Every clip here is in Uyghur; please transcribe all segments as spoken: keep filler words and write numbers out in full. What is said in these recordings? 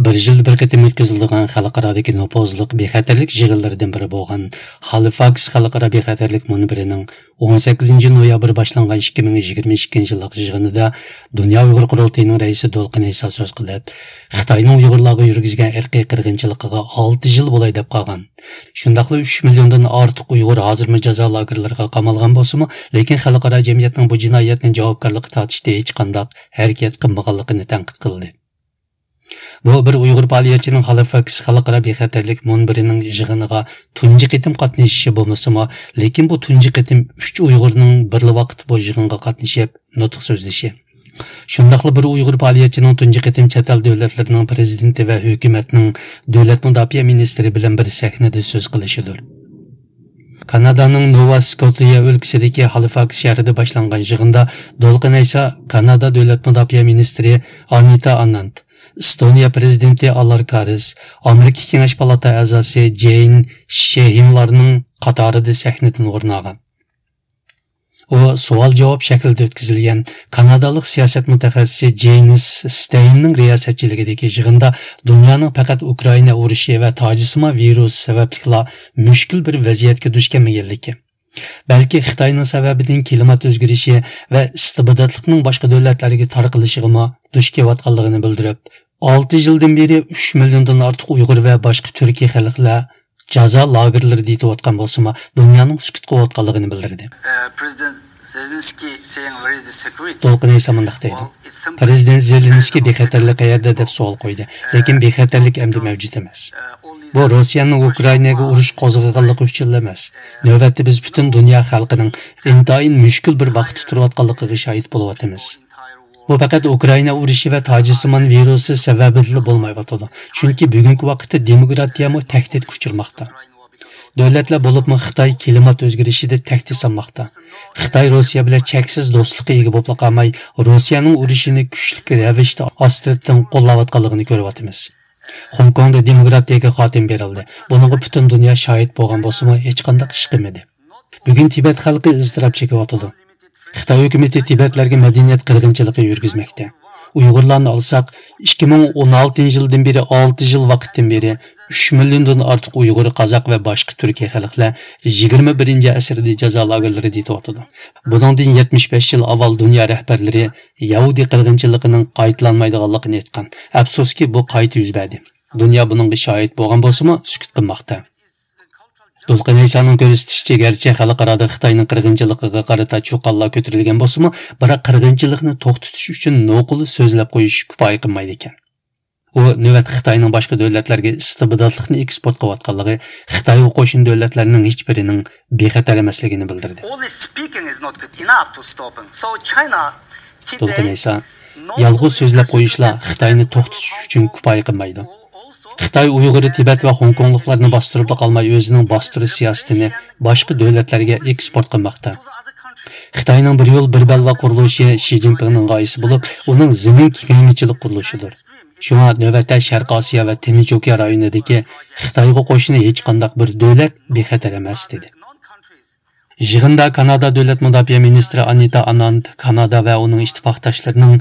بىر يىلدا بىر قېتىم ئۆتكۈزۈلىدىغان خەلقئارادىكى نوپۇزلۇق بىخەتەرلىك يىغىنلىرىدىن بىرى بولغان خالىفاكس خەلقئارا بىخەتەرلىك مۇنبىرىنىڭ ئون سەككىزىنچى نويابىر باشلانغان ئىككى مىڭ يىگىرمە ئىككىنچى يىللىق يىغىنىدا دۇنيا ئۇيغۇر قۇرۇلتىيىنىڭ رەئىسى دولقۇن ئەيسا سۆز قىلىپ، خىتاينىڭ ئۇيغۇرلارغا يۈرگۈزگەن ئىرقىي قىرغىنچىلىقىغا ئالتە يىل بولاي دەپ قالغان. شۇنداقلا ئۈچ مىليوندىن ئارتۇق ئۇيغۇر ھازىرمۇ جازا لاگېرلىرىغا قامالغان بولسىمۇ، لېكىن خەلقئارا جەمئىيەتنىڭ بۇ جىنايەتنى جاۋابكارلىققا تارتىشتا ھېچقانداق ھەرىكەت قىلمىغانلىقىنى تەنقىد قىلدى. بۇ بىر ئۇيغۇر پائالىيەتچىنىڭ خالىفاكس خەلقئارا بىخەتەرلىك مۇنبىرىنىڭ يىغىنىغا تۇنجى قېتىم قاتنىشىشى بولمىسىمۇ، لېكىن بۇ تۇنجى قېتىم ئۈچ ئۇيغۇرنىڭ بىرلا ۋاقىتتا بۇ يىغىنغا قاتنىشىپ نۇتۇق سۆزلىشى. شۇنداقلا بىر ئۇيغۇر پائالىيەتچىنىڭ تۇنجى قېتىم چەت ئەل دۆلەتلىرىنىڭ پىرېزىدېنتى ۋە ھۆكۈمەتنىڭ دۆلەت مۇداپىئە مىنىستىرى بىلەن بىر سەھنىدە سۆز قىلىشىدۇر. كانادانىڭ نوۋا سكوتىيە ئۆلكىسىدىكى خالىفاكس شەھىرىدە باشلانغان يىغىندا دولقۇن ئەيسا كانادا دۆلەت مۇداپىئە مىنىستىرى ئانىتا ئانانت، ئېستونىيە پىرېزىدېنتى ئالار كارىس، ئامېرىكا كېڭەش پالاتا ئەزاسى جېين شېھىنلارنىڭ قاتارىدا سەھنىدىن ئورۇن ئالغان. ئۇ سوئال-جاۋاب شەكلىدە ئۆتكۈزۈلگەن كانادالىق سىياسەت مۇتەخەسسىسى جېينىس ستەيننىڭ رىياسەتچىلىكىدىكى يىغىندا دۇنيانىڭ پەقەت ئۇكرائىنا ئۇرۇشى ۋە تاجسىمان ۋىرۇسى سەۋەبلىكلا مۈشكۈل بىر ۋەزىيەتكە دۇچ كەلمىگەنلىكى، بەلكى خىتاينىڭ سەۋەبىدىن كىلىمات ئۆزگىرىشى ۋە ئىستىبداتلىقنىڭ باشقا دۆلەتلەرگە تارقىلىشىغىمۇ دۇچ كېلىۋاتقانلىقىنى بىلدۈرۈپ، ئالتە يىلدىن بېرى ئۈچ مىليوندىن ئارتۇق ئۇيغۇر ۋە باشقا تۈركىي خەلقلەر جازا لاگېرلىرىدا يېتىۋاتقان بولسىمۇ، دۇنيانىڭ سۈكۈت قىلىۋاتقانلىقىنى بىلدۈردى. Uh, President Zelensky saying, "Where is the security?" دولقۇن ئەيسا مۇنداق دەيدۇ. Well, it's simply پىرېزىدېنت زېلېنسكىي بىخەتەرلىك قەيەردە دەپ سوئال قويدى. لېكىن بىخەتەرلىك ئەمدى مەۋجۇت ئەمەس. بۇ روسىيەنىڭ ئۇكرائىناگە ئۇرۇش قوزغىغانلىقى ئۈچۈنلا ئەمەس. نۆۋەتتە بىز پۈتۈن دۇنيا خەلقىنىڭ ئىنتايىن مۈشكۈل بىر ۋاقىتتا تۇرۇۋاتقانلىقىغا شاھىت بولۇۋاتىمىز. بۇ پەقەت ئۇكرائىنا ئۇرۇشى ۋە تاجسىمان ۋىرۇسى سەۋەبىدىلا بولمايۋاتىدۇ. چۈنكى بۈگۈنكى ۋاقىتتا دېموكراتىيەمۇ تەھدىتكە ئۇچرىماقتا. دۆلەتلەر، بولۇپمۇ خىتاي كىلىمات ئۆزگىرىشىدە تەھدىت سالماقتا. خىتاي روسىيە بىلەن چەكسىز دوستلۇققا ئىگە بولۇپلا قالماي، روسىيەنىڭ ئۇرۇشىنى كۈچلۈك رەۋىشتە ئاستىرتىن قوللاۋاتقانلىقىنى كۆرۈۋاتىمىز. خوڭكوڭدا دېموكراتىيەگە خاتىمە بېرىلدى. بۇنىڭغا پۈتۈن دۇنيا شاھىت بولغان بولسىمۇ، ھېچقانداق ئىش قىلمىدى. بۈگۈن تىبەت خەلقى ئىزتىراپ چېكىۋاتىدۇ. خىتاي ھۆكۈمىتى تىبەتلەرگە مەدەنىيەت قىرغىنچىلىقى يۈرگۈزمەكتە. ئۇيغۇرلارنى ئالساق، ئىككى مىڭ ئون ئالتىنچى يىلدىن بېرى، ئالتە يىل ۋاقىتتىن بېرى ئۈچ مىليوندىن ئارتۇق ئۇيغۇر، قازاق ۋە باشقا تۈركىي خەلقلەر يىگىرمە بىرىنچى ئەسىردە جازا لاگېرلىرىدا يېتىۋاتىدۇ. بۇنىڭدىن يەتمىش بەش يىل ئاۋۋال دۇنيا رەھبەرلىرى يەھۇدىي قىرغىنچىلىقىنىڭ قايتىلانمايدىغانلىقىنى ئېيتقان. ئەپسۇسكى، بۇ قايتا يۈز بەردى. دۇنيا بۇنىڭغا شاھىت بولغان بولسىمۇ، سۈكۈت قىلماقتا. دولقۇن ئەيسانىڭ كۆرسىتىشىچە، گەرچە خەلقئارادا خىتاينىڭ قىرغىنچىلىقىغا قارىتا چۇقانلار كۆتۈرۈلگەن بولسىمۇ، بىراق قىرغىنچىلىقنى توختىتىش ئۈچۈن نوقۇل سۆزلەپ قويۇش كۇپايە قىلمايدىكەن. ئۇ نۆۋەتتە خىتاينىڭ باشقا دۆلەتلەرگە ئىستىبداتلىقنى ئېكسپورت قىلىۋاتقانلىقى، خىتايغا قوشنا دۆلەتلەرنىڭ ھېچبىرىنىڭ بىخەتەر ئەمەسلىكىنى بىلدۈردى. Only speaking is not good enough to stop him. So China دولقۇن ئەيسا، يالغۇز سۆزلەپ قويۇشلا خىتاينى توختىتىش ئۈچۈن كۇپايە قىلمايدۇ. خىتاي ئۇيغۇر، تىبەت ۋە خوڭكوڭلۇقلارنى باستۇرۇپلا قالماي، ئۆزىنىڭ باستۇرۇش سىياسىتىنى باشقا دۆلەتلەرگە ئېكسپورت قىلماقتا. خىتاينىڭ بىر يول، بىر بەلباغ قۇرۇلۇشى شى جىنپىڭنىڭ غايىسى بولۇپ، ئۇنىڭ زېمىن كېڭەيمىچىلىك قۇرۇلۇشىدۇر. شۇڭا نۆۋەتتە شەرقىي ئاسىيا ۋە تىنچ ئوكيان رايونىدىكى خىتايغا قوشنا ھېچقانداق بىر دۆلەت بىخەتەر ئەمەس، دېدى. يىغىندا كانادا دۆلەت مۇداپىئە مىنىستىرى ئانىتا ئانانت كانادا ۋە ئۇنىڭ ئىتتىپاقداشلىرىنىڭ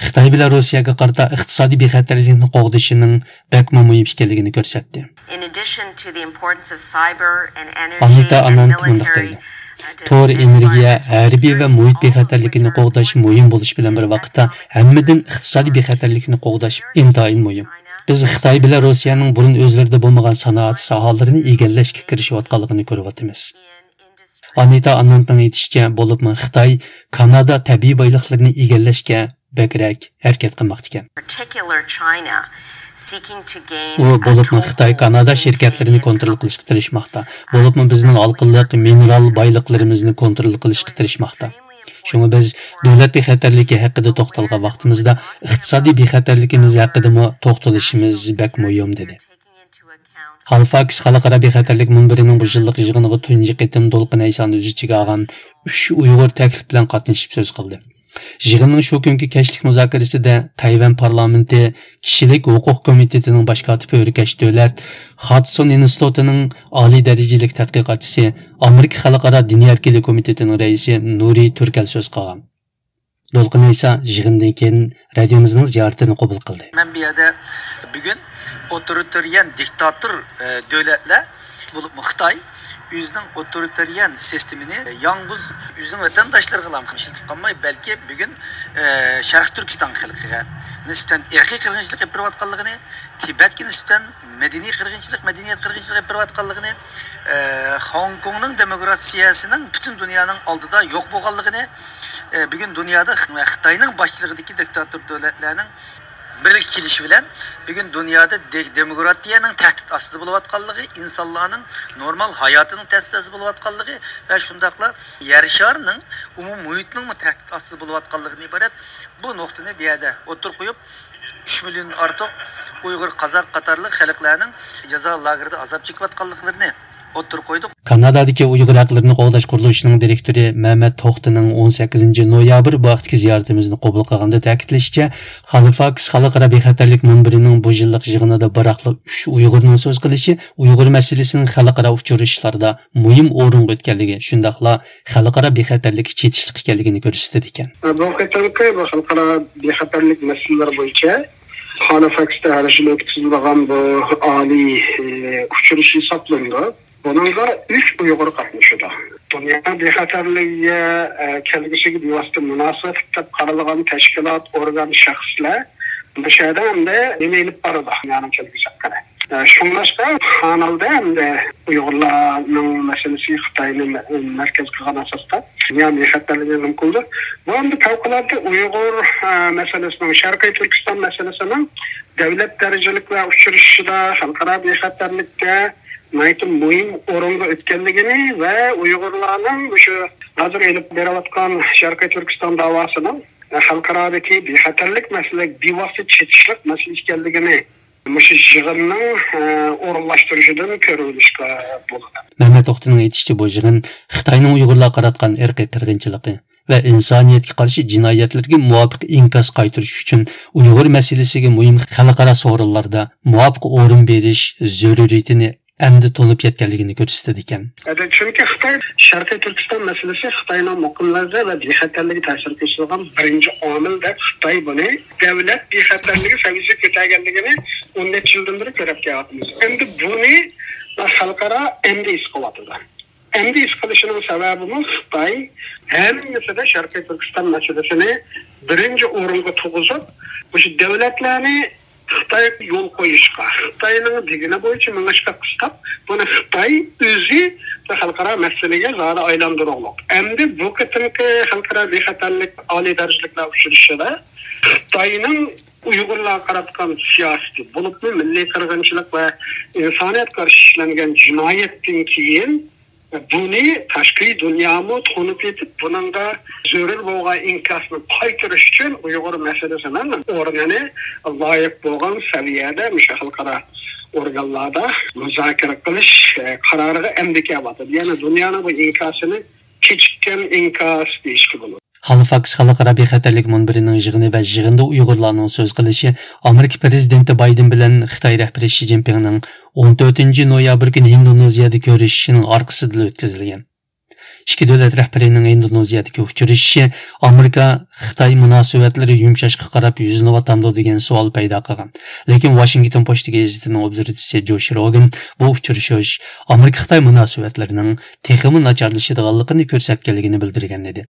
خىتاي بىلەن روسىيەگە قارىتا ئىقتىسادىي بىخەتەرلىكنى قوغدىشىنىڭ بەكمۇ مۇھىم ئىكەنلىكىنى كۆرسەتتى. In addition to the importance of cyber and energy ئانىتا and ئانانت مۇنداق military دەيدۇ. تور، ئېنېرگىيە، ھەربىي ۋە مۇھىت بىخەتەرلىكىنى قوغداش مۇھىم بولۇش بىلەن بىر ۋاقىتتا، ھەممىدىن ئىقتىسادىي بىخەتەرلىكنى قوغداش ئىنتايىن مۇھىم. بىز خىتاي بىلەن روسىيەنىڭ بۇرۇن ئۆزلىرىدە بولمىغان سانائەت ساھەلىرىنى ئىگىلەشكە كىرىشىۋاتقانلىقىنى كۆرۈۋاتىمىز. ئانىتا ئانانتنىڭ ئېيتىشىچە، بولۇپمۇ خىتاي كانادا تەبىئىي بايلىقلىرىنى ئىگىلەشكە بەكرەك ھەرىكەت قىلماقتا ئىكەن. ئۇ بولۇپمۇ خىتاي كانادا شىركەتلىرىنى كونترول قىلىشقا تىرىشماقتا. بولۇپمۇ بىزنىڭ ھالقىلىق مىنېرال بايلىقلىرىمىزنى كونترول قىلىشقا تىرىشماقتا. شۇڭا بىز دۆلەت بىخەتەرلىكى ھەققىدە توختالغان ۋاقتىمىزدا، ئىقتىسادىي بىخەتەرلىكىمىز ھەققىدىمۇ توختىلىشىمىز بەك مۇھىم، دېدى. ھالىفاكس خەلقئارا بىخەتەرلىك مۇنبىرىنىڭ بۇ يىللىق يىغىنىغا تۇنجى قېتىم دولقۇن ئەيسانى ئۆز ئىچىگە ئالغان ئۈچ ئۇيغۇر تەكلىپ بىلەن قاتنىشىپ سۆز قىلدى. يىغىننىڭ شۇ كۈنكى كەچلىك مۇزاكىرىسىدە تەيۋەن پارلامېنتى كىشىلىك ھوقۇق كومىتېتىنىڭ باش كاتىپى ئۆركەش دۆلەت، خادسون ئىنستىتۇتىنىڭ ئالىي دەرىجىلىك تەتقىقاتچىسى، ئامېرىكا خەلقئارا دىنىي ئەركىنلىك كومىتېتىنىڭ رەئىسى نۇرى تۈركەل سۆز قىلغان. دولقۇن ئەيسا يىغىندىن كېيىن رادىيومىزنىڭ زىيارىتىنى قوبۇل قىلدى. مەن بۇ يەردە بۈگۈن ئوتورىتېرىيەن دىكتاتور، ئە، دۆلەتلەر، بولۇپمۇ خىتاي، ئۆزىنىڭ ئوتورىتېرىيەن سىستېمىنى يالغۇز ئۆزىنىڭ ۋەتەنداشلىرىغىلا ئىشلىتىپ قالماي، بەلكى بۈگۈن، ئە، شەرقىي تۈركىستان خەلقىگە نىسبەتەن ئىرقىي قىرغىنچىلىق ئېلىپ بېرىۋاتقانلىقىنى، تىبەتكە نىسبەتەن مەدەنىي قىرغىنچىلىق، مەدەنىيەت قىرغىنچىلىق ئېلىپ بېرىۋاتقانلىقىنى، ئە، خوڭكوڭنىڭ دېموكراتىيەسىنىڭ پۈتۈن دۇنيانىڭ ئالدىدا يوق بولغانلىقىنى، ئە، بۈگۈن دۇنيادا خىتاينىڭ باشچىلىقىدىكى دىكتاتور دۆلەتلەرنىڭ بىرلىككە كېلىشى بىلەن بۈگۈن دۇنيادا دې-، دېموكراتىيەنىڭ تەھدىت ئاستىدا بولۇۋاتقانلىقى، ئىنسانلارنىڭ نورمال ھاياتىنىڭ تەھدىت ئاستىدا بولۇۋاتقانلىقى ۋە شۇنداقلا يەر شارىنىڭ ئومۇمىي مۇھىتىنىڭمۇ تەھدىت ئاستىدا بولۇۋاتقانلىقىدىن ئىبارەت بۇ نۇقتىنى بۇ يەردە ئوتتۇرىغا قويۇپ، ئۈچ مىليون ئارتۇق ئۇيغۇر، قازاق قاتارلىق خەلقلەرنىڭ جازا لاگېرىدا ئازاب چېكىۋاتقانلىقلىرىنى ئوتتۇرىغا قويدۇق. كانادادىكى ئۇيغۇر ھەقلىرىنى قوغداش قۇرۇلۇشىنىڭ دىرېكتورى مەمەت توختىنىڭ ئون سەككىزىنچى نويابىر بۇ ھەقتىكى زىيارىتىمىزنى قوبۇل قىلغاندا تەكىتلىشىچە، ھالىفاكس خەلقئارا بىخەتەرلىك مۇنبىرىنىڭ بۇ يىللىق يىغىنىدا بىراقلا ئۈچ ئۇيغۇرنىڭ سۆز قىلىشى ئۇيغۇر مەسىلىسىنىڭ خەلقئارا ئۇچرىشىشلاردا مۇھىم ئورۇنغا ئۆتكەنلىكى، شۇنداقلا خەلقئارا بىخەتەرلىككە چېتىشلىق ئىكەنلىكىنى كۆرسىتىدىكەن. بۇ قېتىمقى بۇ خەلقئارا بىخەتەرلىك مەسىلىلىرى بويىچە ھالىفاكستا ھەر يىل ئۆتكۈزۈلىدىغان بۇ ئالىي، ئى، ئۇچرىشىش ھېسابلىنىدۇ. بۇنىڭغا ئۈچ ئۇيغۇر قاتنىشىدۇ. دۇنيا بىخەتەرلىكىگە، ئە، كەلگۈسىگە بىۋاسىتە مۇناسىۋەتلىك دەپ قارالغان تەشكىلات، ئورگان، شەخسلەر بۇ يەردە ئەمدى نېمە ئېلىپ بارىدۇ دۇنيانىڭ كەلگۈسى ھەققىدە. ئە، شۇڭلاشقا، ھازىردا ئەمدى ئۇيغۇرلارنىڭ مەسىلىسى خىتاينى مە-، مەركەز قىلغان ئاساستا دۇنيا بىخەتەرلىكىنى نېمە قىلىدۇ. بۇ ئەمدى پەۋقۇلئاددە ئۇيغۇر، ئە، مەسىلىسىنىڭ، شەرقىي تۈركىستان مەسىلىسىنىڭ دۆلەت دەرىجىلىك ۋە ئۇچرىشىشىدا خەلقئارا بىخەتەرلىكتە ناھايىتى مۇھىم ئورۇنغا ئۆتكەنلىكىنى ۋە ئۇيغۇرلارنىڭ مۇشۇ ھازىر ئېلىپ بېرىۋاتقان شەرقىي تۈركىستان داۋاسىنىڭ خەلقئارادىكى بىخەتەرلىك مەسىلىگە بىۋاسىتە چېتىشلىق مەسىلە ئىكەنلىكىنى مۇشۇ يىغىننىڭ، ئە، ئورۇنلاشتۇرۇشىدىن كۆرۈۋېلىشقا بولىدۇ. مەمەت توختىنىڭ ئېيتىشىچە، بۇ يىغىن خىتاينىڭ ئۇيغۇرلارغا قاراتقان ئىرقىي قىرغىنچىلىقى ۋە ئىنسانىيەتكە قارشى جىنايەتلىرىگە مۇۋاپىق ئىنكاس قايتۇرۇش ئۈچۈن ئۇيغۇر مەسىلىسىگە مۇھىم خەلقئارا سورۇنلاردا مۇۋاپىق ئورۇن بېرىش زۆرۈرىيىتىنى ئەمدى تونۇپ يەتكەنلىكىنى كۆرسىتىدىكەن. ئەدە، چۈنكى خىتاي شەرقىي تۈركىستان مەسىلىسى خىتاينىڭ مۇقىملىقى ۋە بىخەتەرلىكى تەسىر كۆرسىتىدىغان بىرىنچى ئامىل دەپ خىتاي بۇنى دۆلەت بىخەتەرلىكى سەۋىيەسىگە كۆتەرگەنلىكىنى ئون نەچچە يىلدىن بېرى كۆرۈپ كېلىۋاتىمىز. ئەمدى بۇنى خەلقئارا ئەمدى ھېس قىلىۋاتىدۇ. ئەمدى ھېس قىلىشىنىڭ سەۋەبىمۇ خىتاي ھەممىسىدە شەرقىي تۈركىستان مەسىلىسىنى بىرىنچى ئورۇنغا تۇرغۇزۇپ، مۇشۇ دۆلەتلەرنى خىتايغا يول قويۇشقا، خىتاينىڭ دېگىنى بويىچە مېڭىشقا قىستاپ، بۇنى خىتاي ئۆزى خەلقئارا مەسىلىگە زادى ئايلاندۇرۇقلۇق. ئەمدى بۇ قېتىمقى خەلقئارا بىخەتەرلىك ئالىي دەرىجىلىكلەر ئۇچرىشىشىدا خىتاينىڭ ئۇيغۇرلارغا قاراتقان سىياسىتى، بولۇپمۇ مىللىي قىرغىنچىلىق ۋە ئىنسانىيەتكە قارشى ئىشلەنگەن جىنايەتتىن كېيىن، بۇنى تاشقى دۇنيامۇ تونۇپ يېتىپ، بۇنىڭغا زۆرۈر بولغان ئىنكاسنى قايتۇرۇش ئۈچۈن ئۇيغۇر مەسىلىسىنىڭ ئورنىنى لايىق بولغان سەۋىيەدە مۇشۇ خەلقئارا ئورگانلاردا مۇزاكىرە قىلىش، ئە، قارارىغا ئەمدى كېلىۋاتىدۇ. يەنى دۇنيانىڭ بۇ ئىنكاسىنى كېچىككەن ئىنكاس دېيىشكە بولىدۇ. ھالىفاكس خەلقئارا بىخەتەرلىك مۇنبىرىنىڭ يىغىنى ۋە يىغىندا ئۇيغۇرلارنىڭ سۆز قىلىشى ئامېرىكا پىرېزىدېنتى بايدېن بىلەن خىتاي رەھبىرى شى جىنپىڭنىڭ ئون تۆتىنچى نويابىر كۈنى ھىندونېزىيەدە كۆرۈشۈشىنىڭ ئارقىسىدىلا ئۆتكۈزۈلگەن. ئىككى دۆلەت رەھبىرىنىڭ ھىندونېزىيەدىكى ئۇچرىشىشى ئامېرىكا خىتاي مۇناسىۋەتلىرى يۇمشاشقا قاراپ يۈزلىنىۋاتامدۇ دېگەن سوئال پەيدا قىلغان. لېكىن ۋاشىنگتون پوستى گېزىتىنىڭ ئوبزورچىسى جوش روگىن بۇ ئۇچرىشىش ئامېرىكا خىتاي مۇناسىۋەتلىرىنىڭ تېخىمۇ ناچارلىشىدىغانلىقىنى كۆرسەتكەنلىكىنى بىلدۈرگەن ئىدى.